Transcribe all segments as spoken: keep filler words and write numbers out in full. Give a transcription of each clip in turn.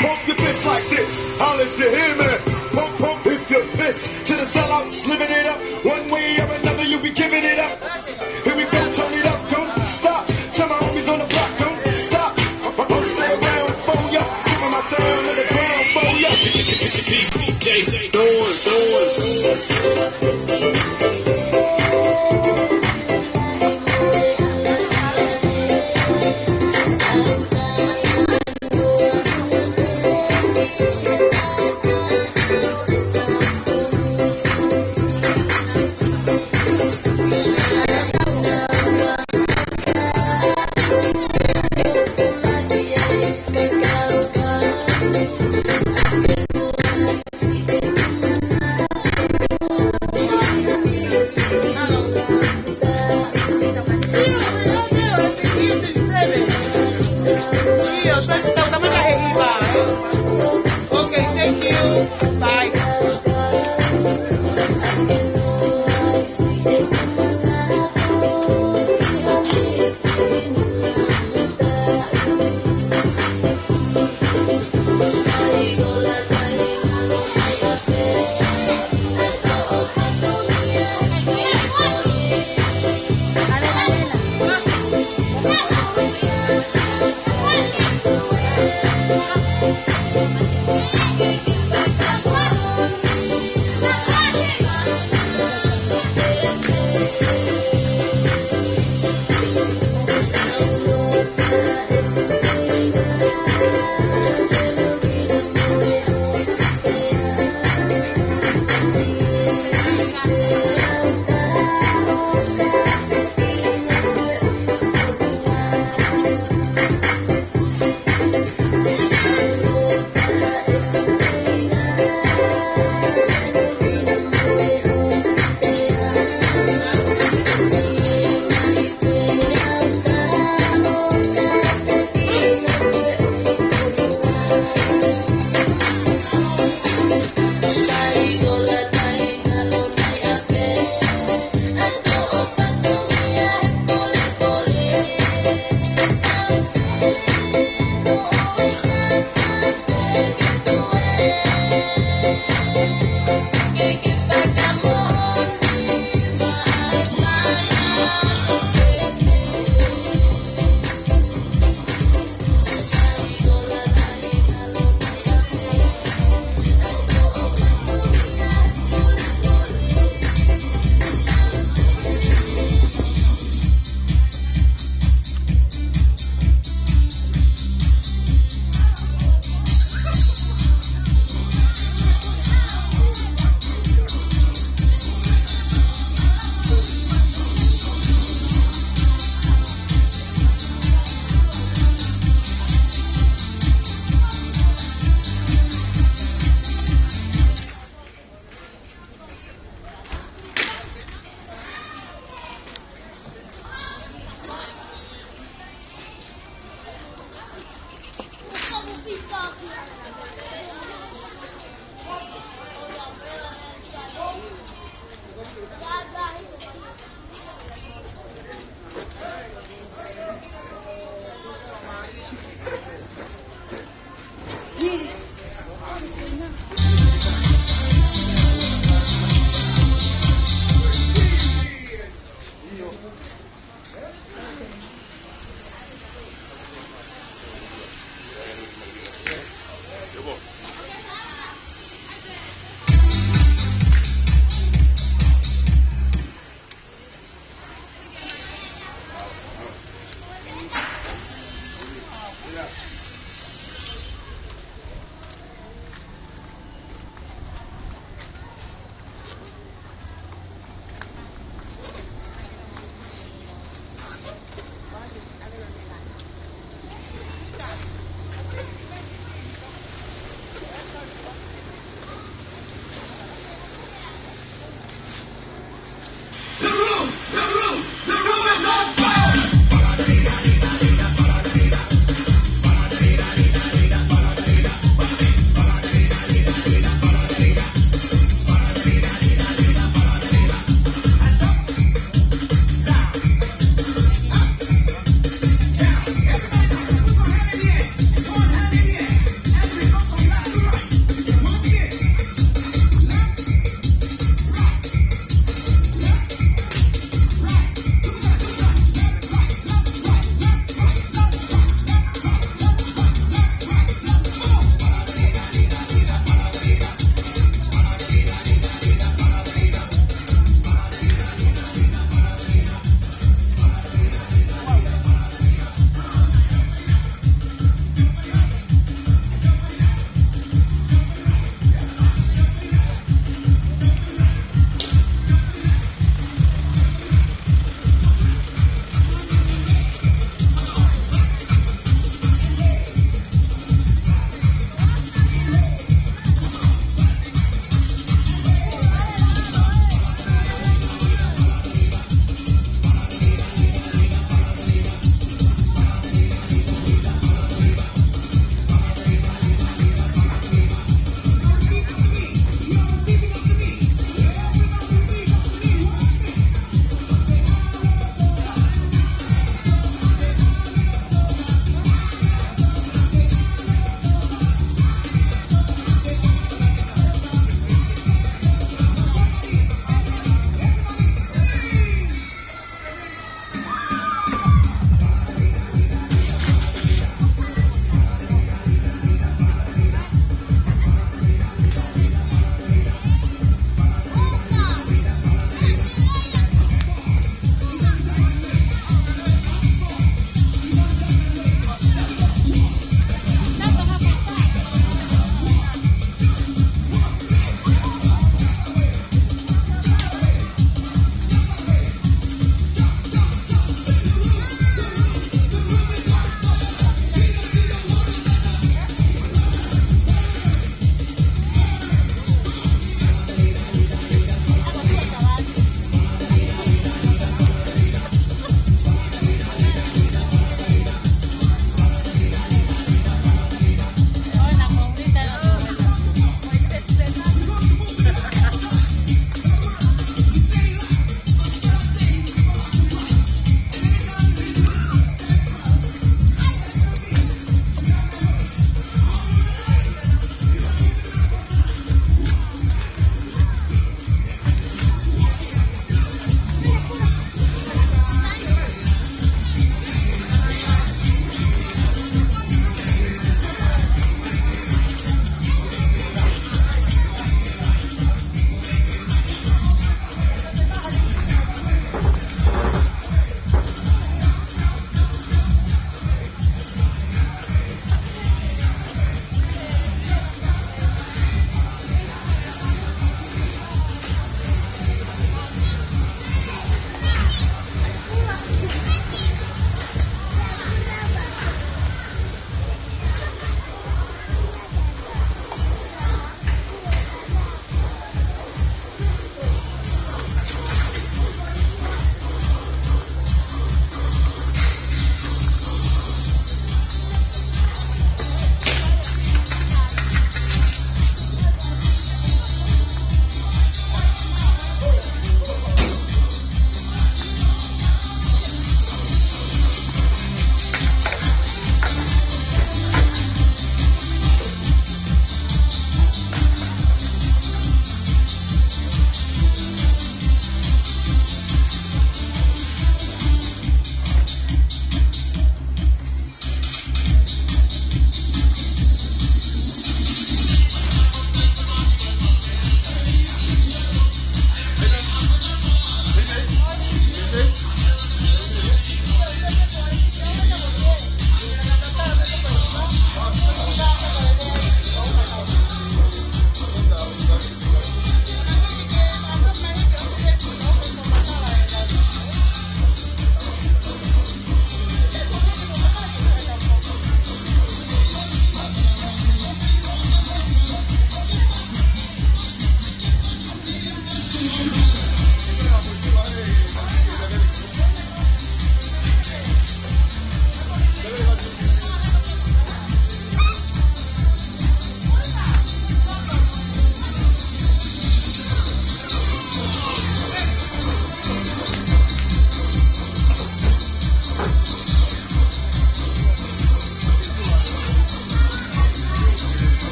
Pump your fist like this. Holler if you hear me. Pump, pump if you piss. To the sellouts, living it up. One way or another, you'll be giving it up. Here we go, turn it up, don't stop. Tell my homies on the block, don't stop. I'm still around for ya. Giving my sound on the ground for ya. D J Noise, Noise.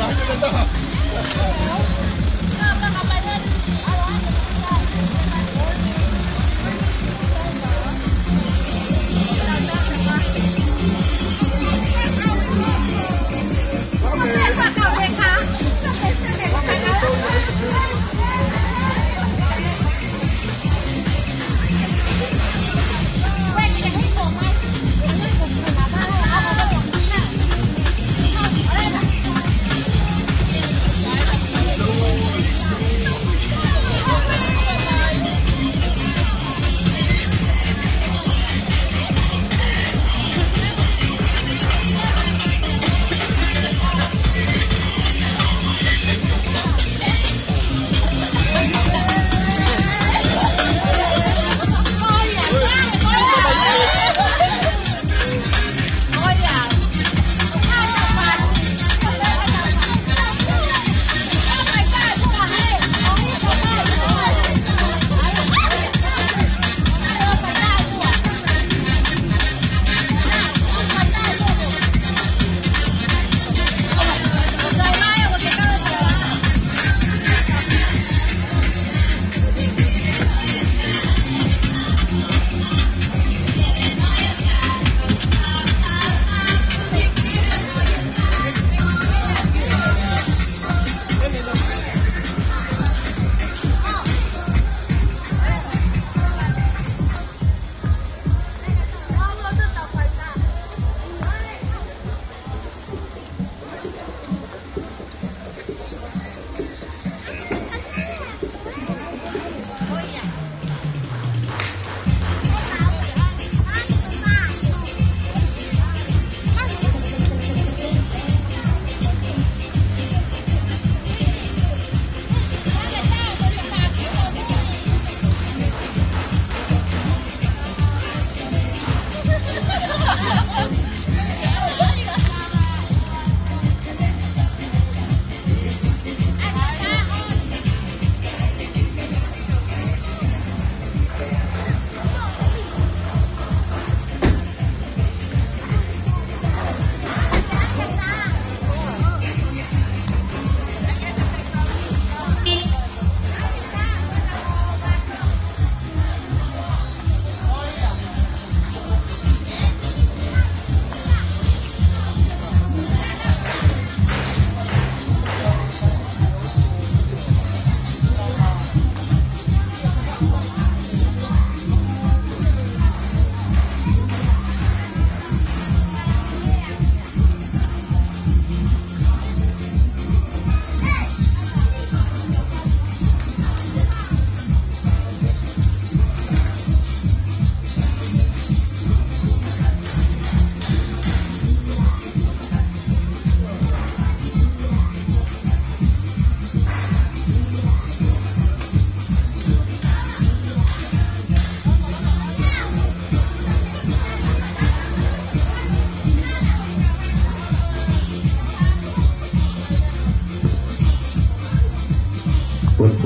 Oti,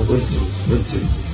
oti, oti.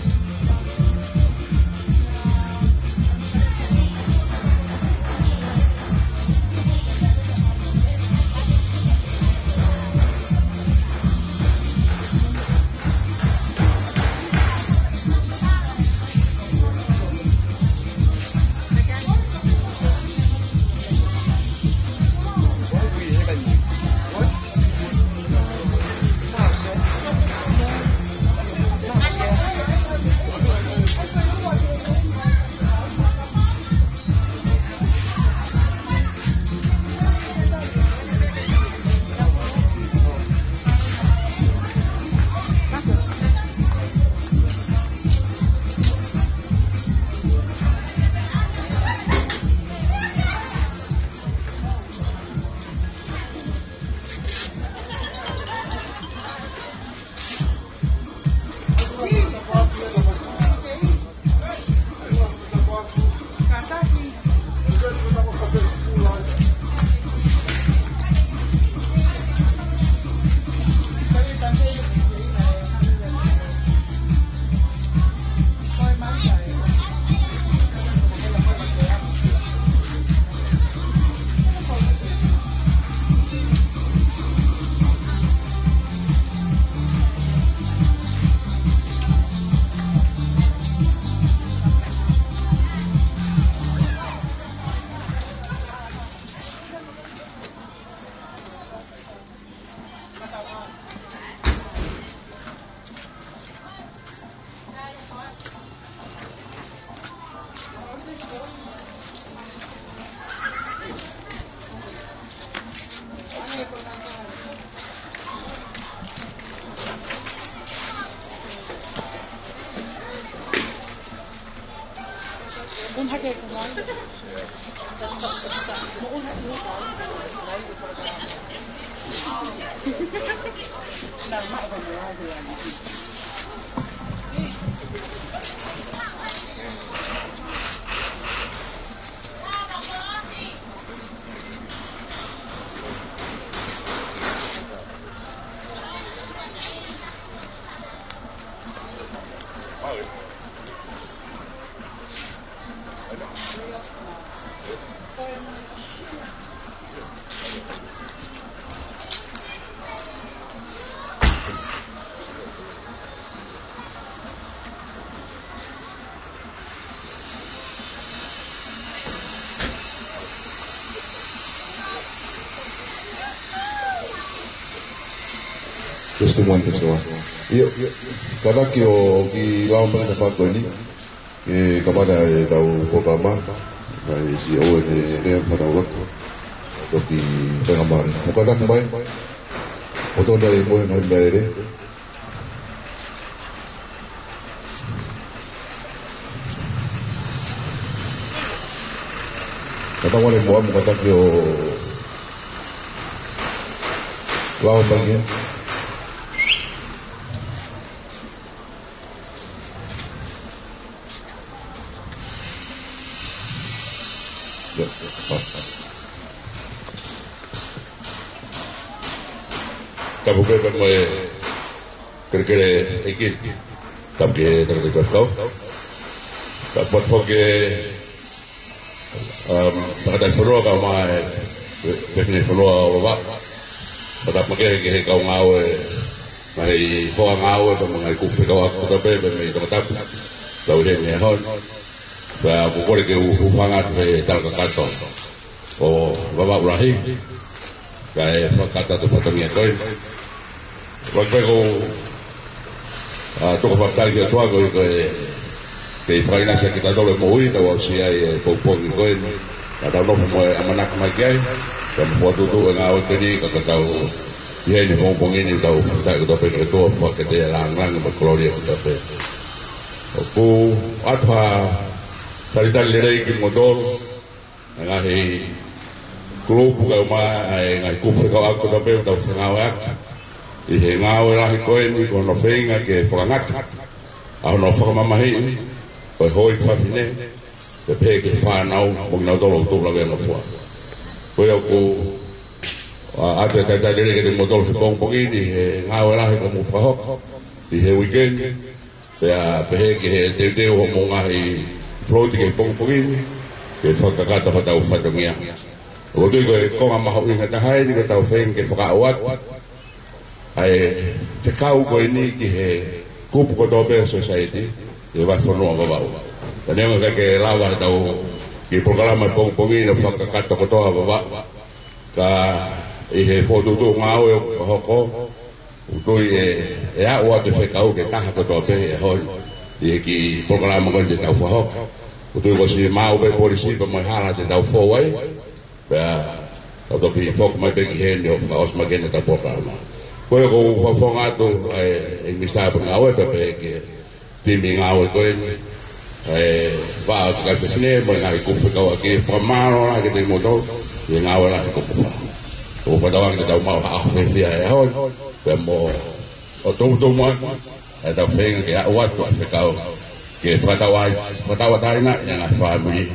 Testimony, testimony. ʻIo, kātaki ʻo kiʻi lau mai e tafaʻaki ko eni. Ke kamata ʻetau polokalama, kae siʻi ʻoua ʻe lea pea tau lotu. Toki faingamālie. Mou kātaki mai. ʻO tō nai mo e ngaahi meʻalele. Kātaki mai mo ʻamu kātaki ʻo lau mai ke. Tapu pē pea mo e kelekele ʻeiki. Tapu ki he tangataʻi faifekau. Tapu atu foki ki he, um, tangataʻi fonua kae ʻumaʻā e, e, e fonua ʻo Vavaʻu. Pea tapu makehe ki he kau ngāue, ngaahi hoa ngāue, pea mo e ngaahi kupu fekauʻaki kotoa pē, pea mei Tongatapu. Tau ʻi heni he ʻaho ni. Pea ʻoku ou kole ke u hūfanga atu he tala kakato ʻo Vavaʻu Lahi, kae fakakakato atu e fatongia ko eni. Ko e pē ʻoku ou, ʻa, tuku fakafetaʻi ki he ʻOtua koeʻuhi ko e, ke fakaʻinasi ʻaki kitautolu e moʻui, tau aʻusia ai e pongipongi ko eni. Naʻa tau nofo mo e ʻamanaki mai ki ai, pea mo e fokotuʻutuʻu e ngāue ko eni, ka ko ʻetau ʻi heni he pongipongi ni, tau fakafetaʻi kotoa pē ki he ʻOtua, fakakete e lāngilangi mo e kolōlia kotoa pē. ʻOku ʻoatu ha talitali lelei kimoutolu, e ngaahi kulupu kae ʻumaʻā e ngaahi kupu fekauʻaki kotoa pē ʻoku tau fengāueʻaki ʻi he ngāue lahi ko eni, ko hono feinga ke fakangata ʻa hono fakamamahiʻi ʻo e houʻeiki fafine, pea pehē ki he fānau mo kinautolu ʻoku tuʻu lavea nofo ai. Ko ia ʻoku ʻoatu e talitali lelei kiate kimoutolu he pongipongi ni he ngāue lahi kuo mou fakahoko ʻi he uike ni. Pea pehē ki he teuteu hoʻomou ngaahi float ki he pongipongi ni, ke fakakakato hotau fatongia. ʻOku ou tui ko e konga mahuʻinga taha eni ke tau feinga ke fakaaʻu atu ʻa e fekau ko eni ki he kupu kotoa pē ʻo e society, ʻi he vahefonua ʻo Vavaʻu. Ka neongo ʻikai ke lava ʻetau kiʻi polokalama he pongipongi ni ʻo fakakakato kotoa Vavaʻu, ka ʻi he fokotuʻutuʻu ngāue ʻoku fakahoko, ʻoku ou tui ʻe, ʻe aʻu atu e fekau ki he taha kotoa pē he ʻaho ni ʻi he kiʻi polokalama ko eni te tau fakahoko. ʻOku ou tui kuo ʻosi maʻu pē e polisi pea mo e hala te tau fou ai, pea tau toki foki mai pē ki heni ʻo fakaʻosi mai ki heni ʻetau polokalama. Ko ia ʻoku ou fakafofonga atu ʻa e, e Minisitā Potungāue pea pehē ki he timi ngāue ko eni, e vaʻa ʻo e kakai fefine, mo e ngaahi kupu fekauʻaki, fakamālō lahi kiate kimoutolu ʻi he ngāue lahi kuo mou fai. ʻOku ou fakatauange te tau maʻu ha ʻaho fiefia he ʻaho ni, pea mo ʻoatu e tumutumu atu ʻetau feinga ke aʻu atu ʻa e fekau ke fakatauʻatāina, fakatauʻatāina ʻa e ngaahi fāmili,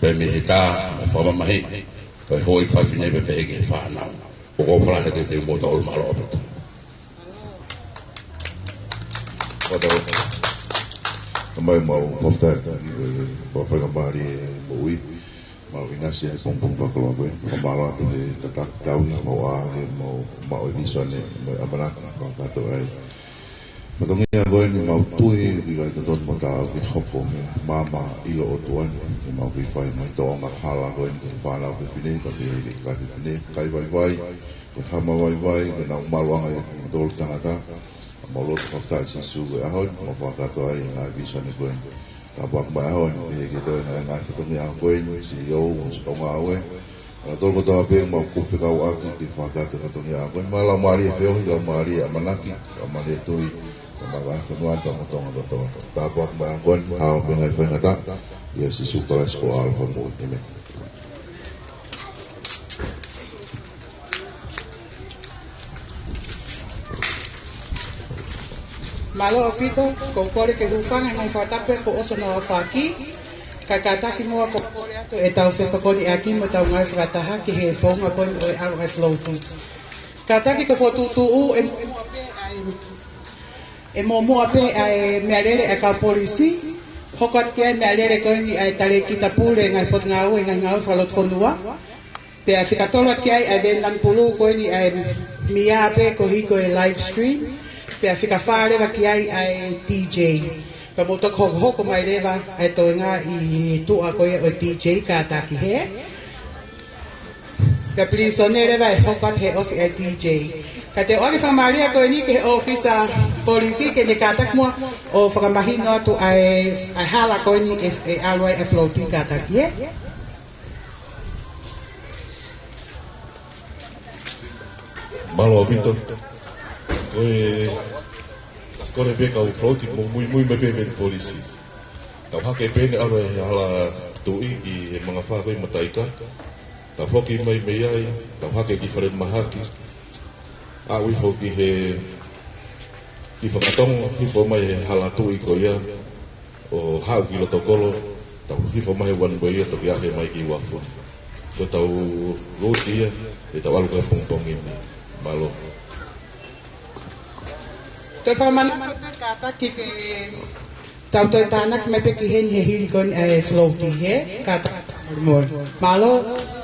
pea mei he tā mo e fakamamahiʻi ʻo e houʻeiki fafine pea pehē ki he fānau. ʻOku ou fakafetaʻi kiate kimoutolu, mālō ʻaupito. Mālō. Tamai, mau fakafetaʻi ʻi he, ʻi he faingamālie e moʻui. Mau ʻinasi ai he pongipongi fakakoloa ko eni. Fakamālō atu he tataki tauhi mau ʻā ke mau maʻu e visone mo e ʻamanaki fakakakato ai e fatongia ko eni. Mau tui ʻoku ʻikai totonu mo taau ke hoko he maama ʻilo ʻOtua ni, ke mau kei fai mai e tōʻonga hala ko eni ki he fānau fefine, kae pehē ki he kakai fefine, kakai vaivai, ko e hama vaivai, ko ʻenau maluʻanga ʻiate kimoutolu tangata. Mau lotu fakafetaʻi Sīsū he ʻaho ni, mau fakakakato ai e ngaahi visone ko eni. Tāpuaki mai e ʻaho ni, pehē ki he toe ngaahi, ngaahi fatongia ko eni, CEO, mo e kau ngāue. Kinautolu kotoa pē ʻoku mau kupu fekauʻaki ke fakakakato e fatongia ko eni. Mo e laumālie feohi, laumālie ʻamanaki, laumālie tui, mo e ngaahi fonua ni pea mo Tonga kotoa. Tāpuaki mai e ʻaho ni, hao pē ngaahi faingataʻa. ʻia Sīsū Kalaisi ko e ʻAlo pea mo e ʻEmeni. Mālō ʻaupito, ʻoku ou kole ke u hūfanga he ngaahi fakatapu kuo ʻosi hono aofaki, kae kātaki muʻa ʻoku ou kole atu ʻetau fetokoniʻaki mo ʻetau ngāue fakataha ki he founga ko eni ʻo e ʻAlo ʻa e Floaty. Kātaki ke fokotuʻutuʻu e muʻomuʻa pē ʻa e ʻe muʻomuʻa pē ʻa e meʻalele ʻa e kau polisi, hoko atu ki ai e meʻalele ko eni ʻa e talēkita pule ngaahi potungāue, ngaahi ngāue fakalotofonua. Pea fika tolu atu ki ai ʻa e veni lanu pulū ko eni ʻa e mia pē ko e hiko e live stream. Pea fika fā leva ki ai ʻa e D J. Pea mou toki hokohoko mai leva ʻa e toenga ʻi he tuʻa ko ia ʻo e D J kātaki hē. Pea pilīsone leva ʻe hoko atu he ʻosi ʻa e D J. Ka te u ʻoange fakamālie ko eni ki he ʻōfisa polisi ke ne kātaki muʻa ʻo fakamahino atu ʻa e, ʻa e hala ko eni ʻe, ʻe ʻalu ai ʻa e Floaty kātaki hē. Mālō ʻaupito. Ko e kole pē kau Floaty mo muimui mai pē mei he polisi. Tau hake pē ʻene ʻalu he hala tuʻi ki he mangafā ko ē ʻi Mataʻikā. Tau foki mai mei ai, tau hake ki falemahaki. Aʻu hifo ki he, ki Fakatongo, hifo mai he hala tuʻi ko ia, ʻo haʻu ki loto kolo, tau hifo mai he one way ia, toki afe mai ki uafu. Ko ʻetau route ia, ʻetau ʻalu ki he pongipongi ni. Mālō. Toe fakamanatu kātaki ke tau toe tānaki mai pē ki heni he hili ko eni ʻa e Floaty hē, kātaki. Mālō.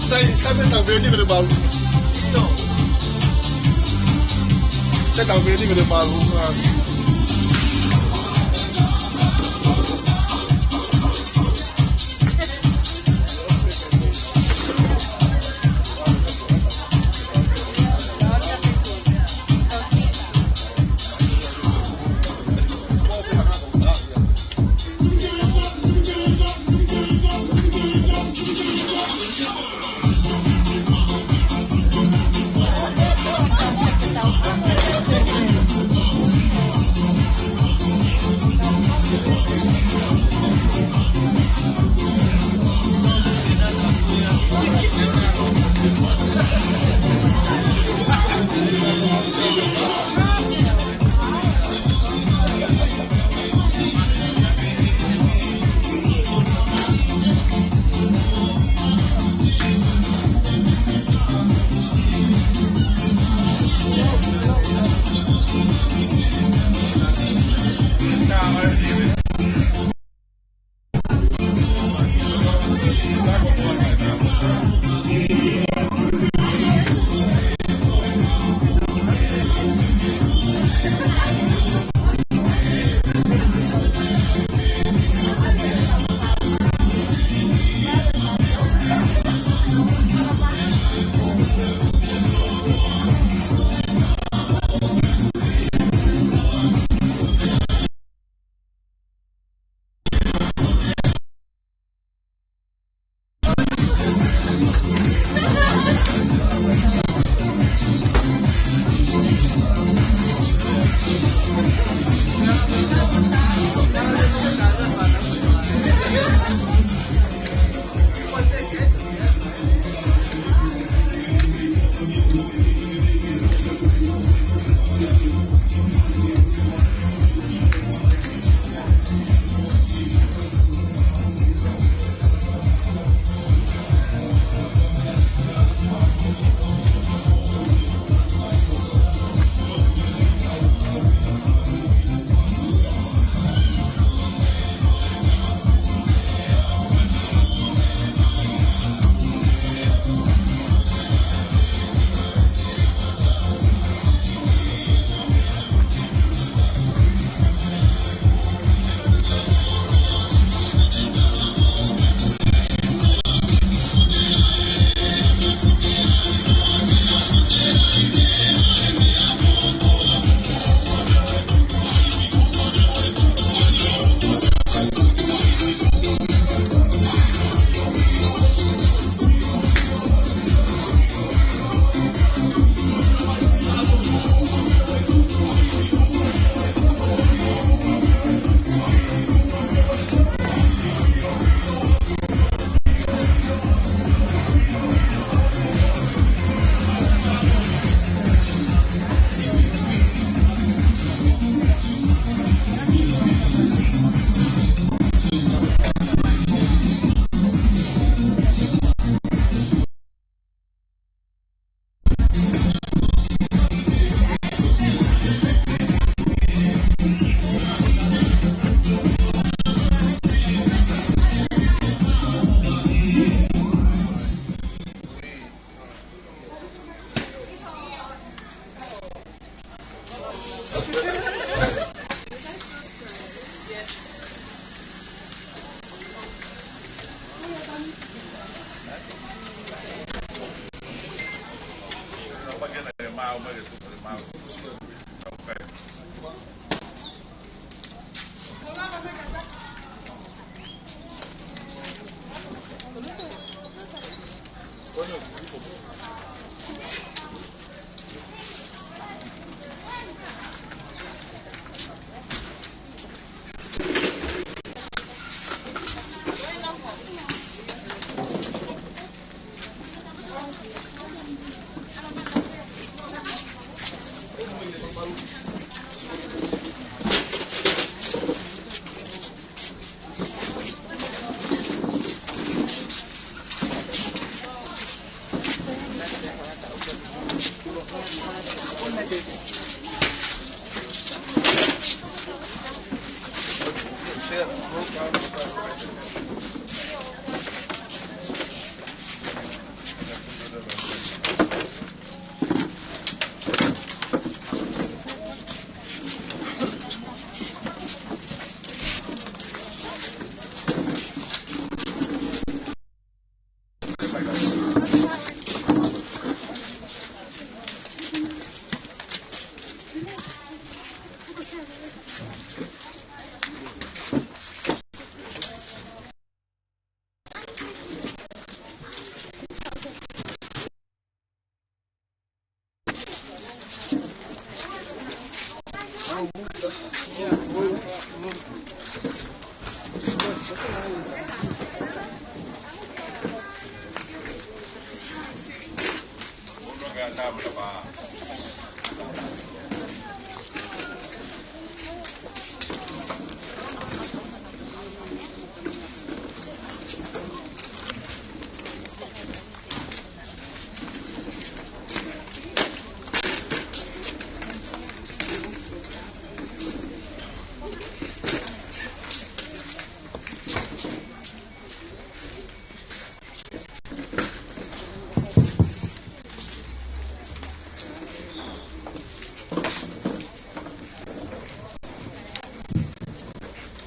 Sai, sai, me tau veni me le malu. No. Se tau veni me le malu.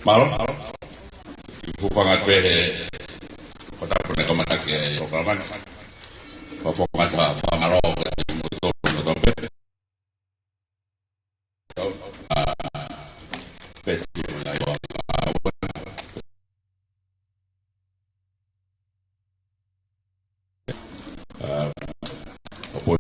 Mālō. ʻOku ou hūfanga atu pē he fakatapu naʻe kamata ki ai e polokalama ni. Fakafetaʻi, fakamālō kiate kimoutolu kotoa pē. ʻA, pē ti mo ia ʻo, ʻa, ʻa, ʻo po-,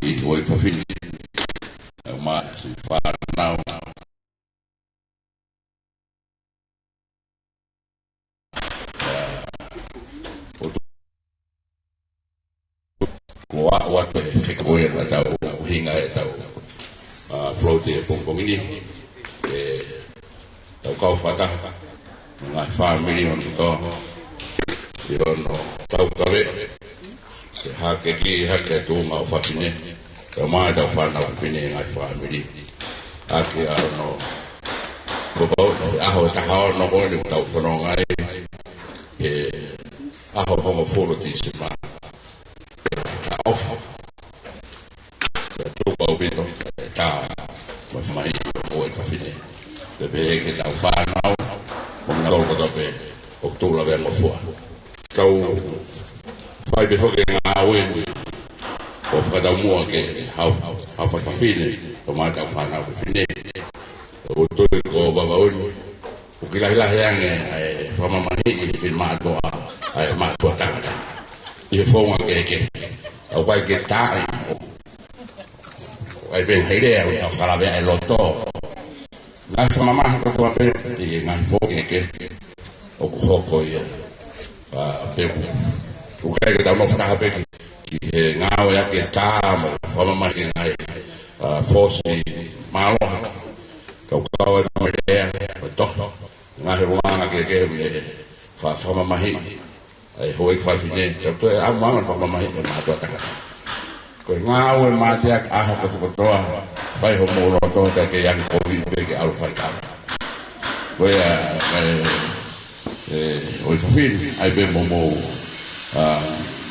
ʻi he ʻuhinga fafine, ʻa, mo siʻi fānau. ʻOku ou ʻoatu e fekau ʻa ʻetau ʻuhinga ʻetau, ʻa, float he pongipongi ni. ʻE, tau kau fakataha mo e ngaahi fāmili ʻo e kotoa ʻi hono taukaveʻi ke hake ki, hake tuʻunga ʻofefine, kae ʻumaʻā ʻetau fānau fefine, ngaahi fāmili. ʻAki ʻa hono, ko e ʻaho ʻe taha ono ko eni ʻoku tau fononga ai, he ʻaho hongofulu Tīsema. Taʻofi. Pea tuku ʻaupito e tā mo e fakamamahiʻi ʻo e fafine. Pea pehē ki heʻetau fānau, mo kinautolu kotoa pē ʻoku tau lave ngofua. Tau fai pē foki e ngāue ni ʻo fakataumuʻa ki he haʻu, haʻu fafine, kae ʻumaʻā ʻetau fānau fefine. ʻOku ou tui ko Vavaʻu ni ʻoku kiʻi lahilahi ange ʻa e fakamamahiʻi ʻe he finemātuʻa ʻa e mātuʻa tangata ʻi he founga kehekehe. ʻOku ʻikai ke tā ai, ʻoku ʻikai pē ha lea ʻoku fakalave ai e loto. Ngaahi fakamamahi kotoa pē ʻi he ngaahi founga kehekehe ʻoku hoko ia. ʻA, pea ʻoku, ʻoku ʻikai ke tau nofo taha pē ki, ki he ngāueʻaki e tā mo e fakamamahi ki he ngaahi, ʻa, fōsi mālohi. Ka ʻoku kau ai mo e lea, mo e tohi, ngaahi ʻulungaanga kehekehe mo e fa-, fakamamahiʻi ʻa e houʻeiki fafine, tau toe ʻamanaki fakamamahiʻi e mātuʻa tangata. Ko e ngāue mateaki ʻaho kotokotoa, fai homou loto, ʻikai ke ʻi ai ha kovi pē ke ʻalu fai kava. Ko ia, ʻa e, ʻe, houʻeiki fafine, ʻai pē mo hoʻomou, ʻa,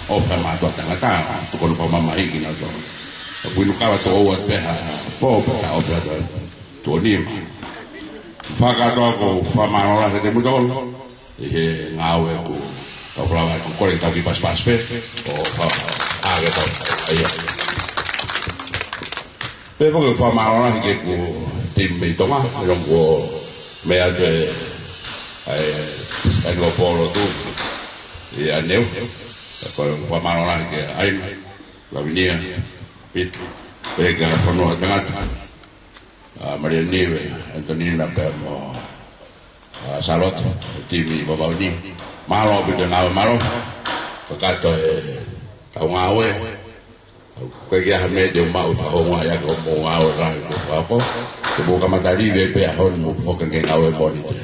ʻofa he mātuʻa tangata, tokoni fakamamahiʻi kinautolu. ʻOku inu kava toʻo ua pē ha pō, pea tau ʻofa atu tuʻo nima. Fakakātoa ʻoku ou fakamālō lahi kiate kimoutolu ʻi he ngāue ʻoku tau fai, ʻoku ou kole ke tau kiʻi pasipasi pē ʻo fa-, ʻa, ke tau, ʻa ia. Pea ʻoku ou fakamālō lahi ki heʻeku timi mei Tonga, ʻi hono ʻomai atu e, ʻa e, ʻa e ngaahi polo tu ʻi ʻaneu. ʻOku ou fakamālō lahi kia Aina, Lavinia, Pita, pea ki he fonua tangata, ʻa, Malia Nive, Antonina pea mo, ʻa, Sālote, e timi Vavaʻu ni. Mālō ʻaupito e ngāue mālohi. Kakato e kau ngāue. ʻOku ʻikai ke ʻi ai ha meʻa te u maʻu ʻi he fakahongoʻaki ʻaki hoʻomou ngāue lahi kuo fakahoko. Te mou kamata live pē ʻaho ni mo foki ki he ngāue Mōnite.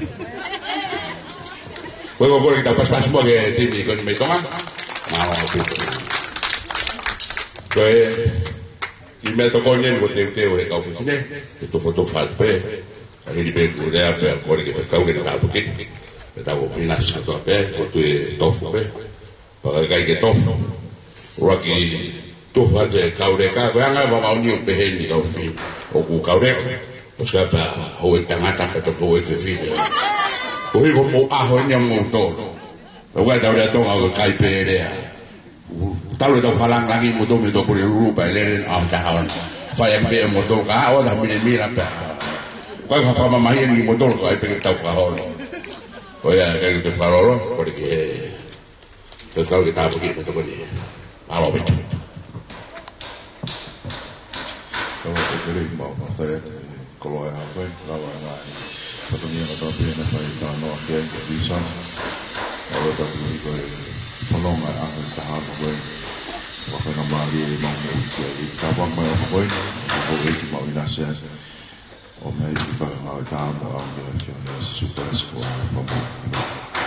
Ko ia ʻoku ou kole ke tau pasipasi muʻa ki he timi ko eni mei Tonga. Mālō ʻaupito. Ko e kiʻi meʻatokoni eni kuo teuteu ʻe he kau fefine, ke tufotufa atu pē. Ka hili pē ʻeku lea pea kole ke fekau ke tāpuekina. Pea tau ʻinasi kātoa pē, ʻoku ou tui ʻe tofu pē. Pea ka ʻikai ke tofu, ʻuluaki Tufa te kauleka, ko e anga e vavau ni ʻoku pehē ni kau fefine. ʻOku kauleka, ʻosi ka pea houʻeiki tangata pea toki houʻeiki fefine. Ko hiko mo ʻaho ni a moutolu. Pea ʻoku ʻi ai e tau lea Tonga ko e kai pē lea. Talu e tau fakalāngilangi moutolu mei he Tuʻapulelulu pea lele ʻi he ʻaho taha ʻona. Fai ʻaki pē ʻe moutolu ka ʻoua te milemila pea. Ko e ka fakamamahi eni moutolu ko e pē ke tau fakaholo. Ko ia ke te fakalolo, ko e ki he Ke tau ke tāpuaki mo e tokoni. Alo, Pita. Tau ʻoatu e kole maʻu pē ʻa e koloa ʻa koe, lava ngaahi fatongia naʻa tau pehē naʻe fai talanoa ki ai ʻa e visa. ʻOku tau pehē ko e fononga ʻa e ʻaho ʻe taha ʻa koe. Fakamālō e maʻu mo e ki ai. Tau pehē mai ʻa koe, ʻa koe ʻEiki Maʻu ʻInasi. ʻO mei he fakangāue tā mo au mei he Fiona Sīsū Kalaisi ko e Fakamoʻui. ʻĒmeni.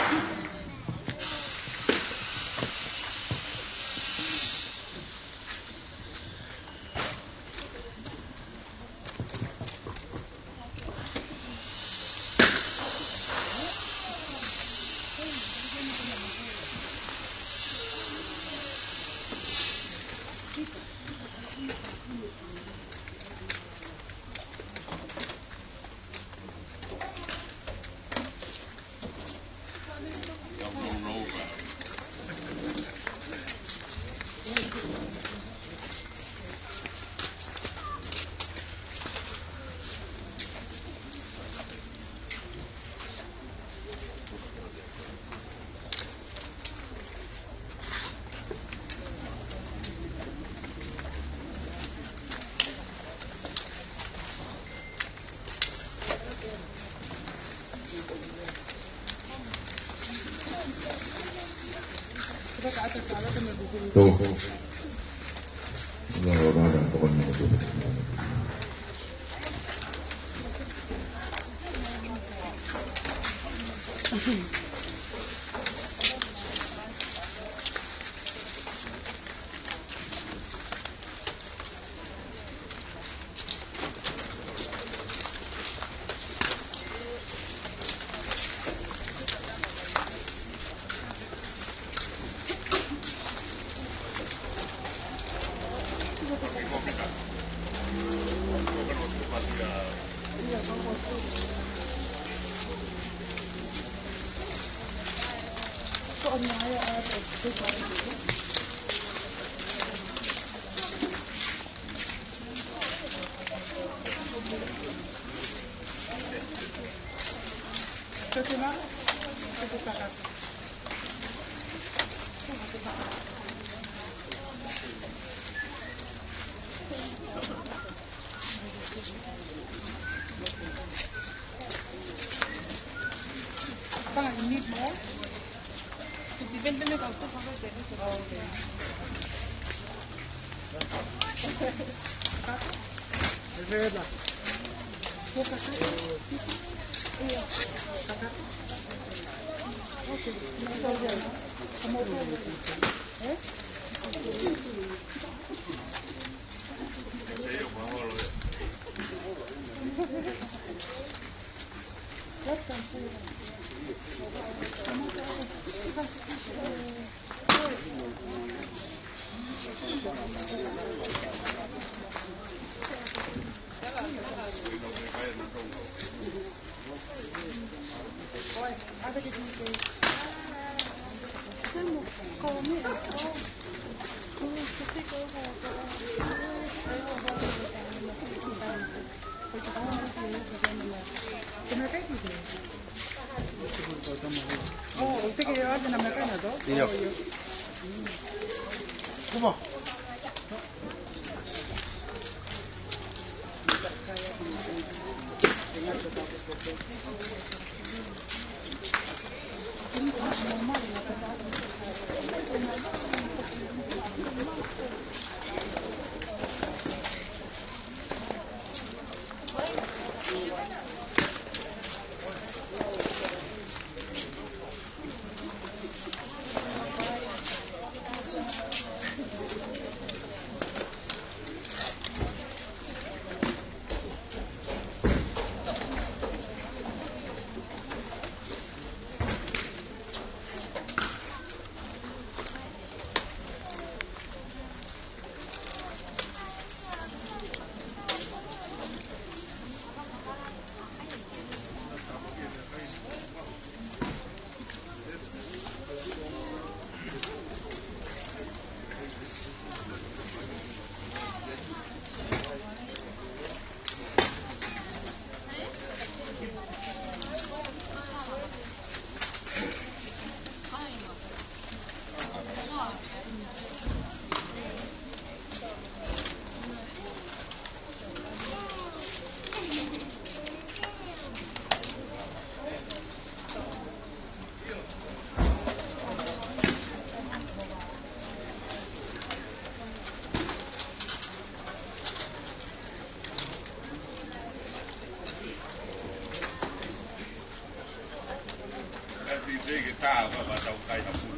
Ah, va, va, tau kai na pulu.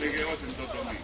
Te ke o te totongi.